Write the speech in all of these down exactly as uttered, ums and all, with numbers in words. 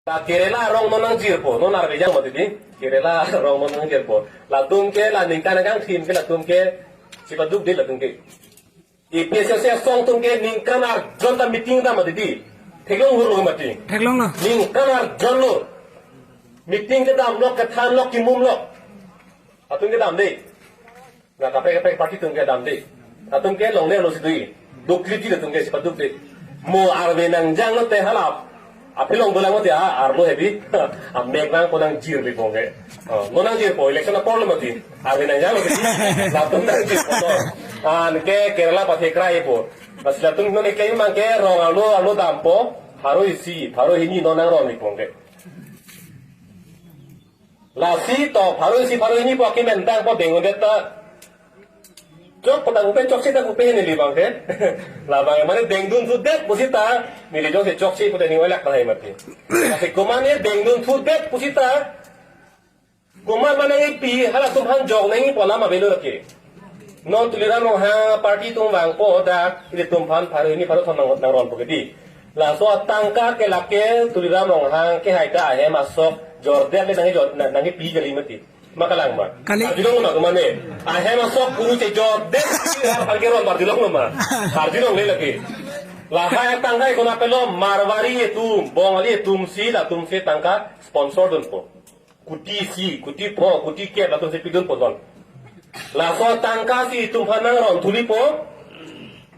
La Kerala arong non nangjirpo, non arve jang mati di. Kerala arong non nangjirpo. Latum ke la ningkan kangthim ke latum ke chepaduk di latum ke. A P H L C asong atum ke ningkan arjon ta meeting dam mati di. Theklong hurlo mati. Theklonglo. Ningkan arjon lo. Meeting kedam lok, kethan lok, kimum lok. Atum kedam de. Na kaprek kaprek party atum kedam de. Atum ke longle lo si dui. Dukli ti atum ke chepaduk de. Mo arve nangjang lote hala. Aphi long dolang mati, ah, arlo hebi. Amek nangpo nangjirpo ke. Oh, non nangjirpo, election apor lo mati. Arve nangjang lote. Latum nangjirpo to. Anke Kerala pathekrai po. Bas latum non eklem mang ke rong arlo arlo dampo. Pharo isi, pharo hini non nangronpo ke. Lasi to pharo isi pharo hini po akimen tangpo deng-un-edet ta. Chok po tangpo pen chokche tangpo pen neli abang ke. Labang mane dengdun sudet pusita neli jongsi chokche pute ning oilak tahai mati. Lasi komat ne dengdun sudet pusita. Komat ma nangkipi, halatum aphan jok nangkipi alam avelo lake. Non Tuliram Ronghang party atum vangpo dak, ilitum aphan pharo hini pharo thom nang, nangronpo ke di. Laso atangka ke lake Tuliram Ronghang ke hai ta ahem asok jordet le nangki jor, nang, nangkipi kali mati. Ma kalang ma. Kali. Arjulong ma komat ne. Ahem asok kuru chejordet aphan ke ron arjulong ma. Arjulongle lake. Lahai atangka ke konat avelo Marwari atum, Bongali atum si latum si tangka sponsor dunpo. Kuti isi, kuti pho, kuti kep latum si pidunpo non. Laso tangka si itum aphan nangron thulipo.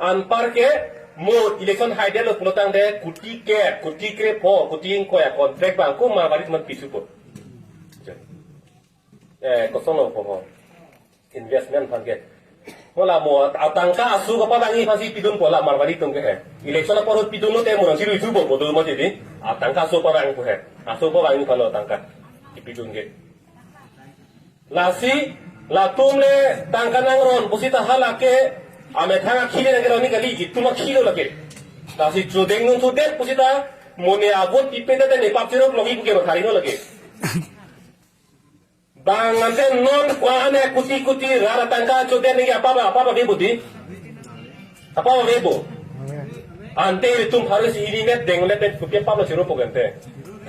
Anpar ke mo election haidetlo pulo tangte kuti kep, kuti krepho, kuti ingkoi a-contract abang ko Marwari atum aphan pisupo. Eh, kosonlo po ho. Investment aphan ke. Mo la mo atangka asu kapavangji aphansi pidunpo la Marwari atum ke he. Election apor ahut pidunlote mo nangchiruithupo, bodo mati di. Atangka asu pavangpo he. Asu pavangji aphanlo tangka kipidun ke. Lasi latum le tangka nangron pusita halake amethang akhile nangkeron ni kali, itum akhilo lake. Lasi chodengdun sudet pusita mo ne a-vote pipe tete ne pap chirok longji pu ke ma tharino lake. Bang ante non ko-an kuti kuti rat atangka chodet nangji apap apap ave bo di. Apap ave bo. Ante itum pharo isi hini met deng le pen kopi apap lo chiropo ke ante.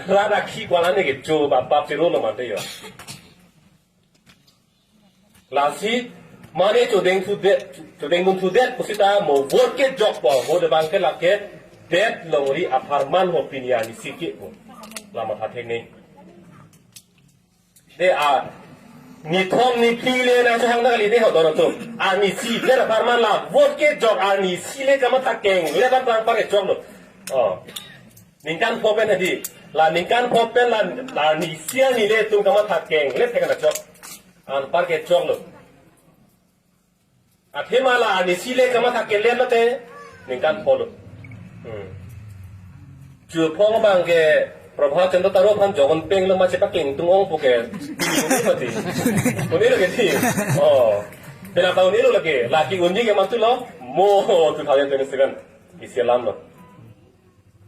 Rat akhi ko-an ne kecho apap chirolo mante yo. Lasi mane chodeng sudet, chodengdun sudet pusita mo vote kejokpo, vote abang ke lake det longri apharman ho pini anisi ke po. La matha thek ne. De a, nithom niphli le nangchehang ta kali de ho don atum. Anisi det apharman la vote kejok anisi le kamatha keng le ban prang pare choklo. Oh. Ningkan pho pen hadi. La ningkan pho pen la, la anisi ani le tum kamatha keng le thek nangchok. Anpar kechoklo. Athema la anisi le kamatha keng le lote ningkan pholo. Hmm. Chuphong abang ke Prabhat Chandra Taro aphan jogon peng lo ma chepakeng tung ong pu ke. Mati. Un-elo ke di. Oh. Pela tahun elo lake. Lake un-e ke matu lo. Mo two thousand twenty-seven. Isi alam lo.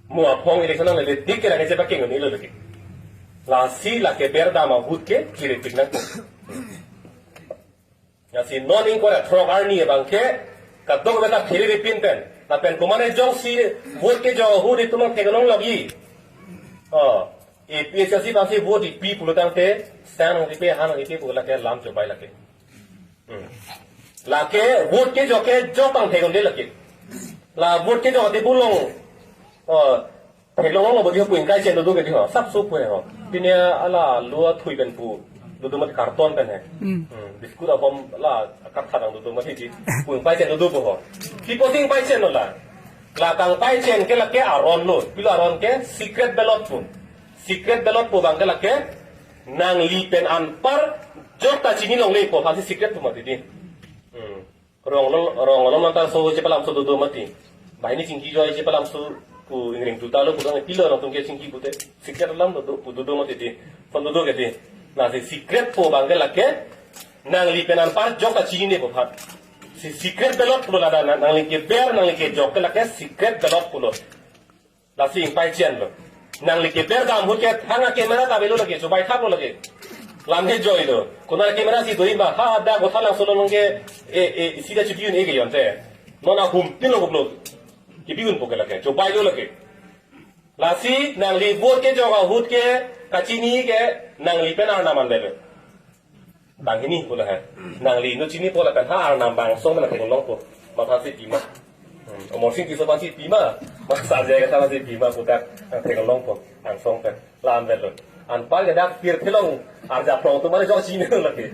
Mo aphong election nangle dik ke lake chepakeng un-elo lake. Lasi lake ber dam ahut ke kiripik nang. Lasi non ingkoi ra throk arni abang ke kadokave ta phiri ripin pen. Lapen komat ne jongsi vote kejok ahut itum nangtheklong lagi. Oh, A P H L C aphansi vote ipi pulo tangte, sang nangkipi, han nangkipi pu lake alam chobai lake. Hmm. Lake vote kejok ke jok abang theklong de lake. La vote kejok ate bulong. Oh, theklong lo bodi ho pu ingkai chen dodo ke di ho. Sapso pu he ho. Pini hala lo athui pen pu dodo mati, karton pen he. Hmm. Hmm. Biscuit abom la kartha dang dodo mati di. Pu ingpai chen dodo pu ho. Pi pusi ingpai chen lo la. La kangpai chen ke lake aron lo. Pilo aron ke secret ballot pu. Secret ballot pu abang ke lake nangli pen anpar jok ta chini longle pu aphansi secret pu mati di. Hmm. Rong lo, rong lo mantar so chepalam so dodo mati. Banghini chingki joi chepalam so pu ingring tuta lo pu dang pilo nangtum ke chingki pute. Secret alam dodo, pu dodo mati di. Pon dodo ke di. Lasi secret pu abang ke lake nangli pen anpar jok ta chinine pu aphan. Si secret ballot pulo la da nang, nangli keber, nangli kejok ke lake secret ballot pulo. Lasi ingpai chen lo. Nangli keber dam ahut ke thang a-camera ta avelo lake, chobai thaplo lake. Lam he joi lo. Konat a-camera si do-i ma, ha da Gothalangso along ke, e, e, isi ta chiti un-e ke yon te. Non ahum tin lo koplo. Kipi unpo ke lake, chobai lo lake. Lasi nangli vote kejok ahut ke kachini ke nangli pen arnam anvet lo. Banghini pulo he. Nangli inut chinipo lapen ha arnam bang angsong pen theklongpo. Matha si pima. Hmm. Amarsing Tisso aphan si pima. Masa J I Kathar aphan si pima puthot theklongpo. Angsong pen. La anvet lo. Anpar ke dak pirthe along arjap rong atum mane jok chini lagi.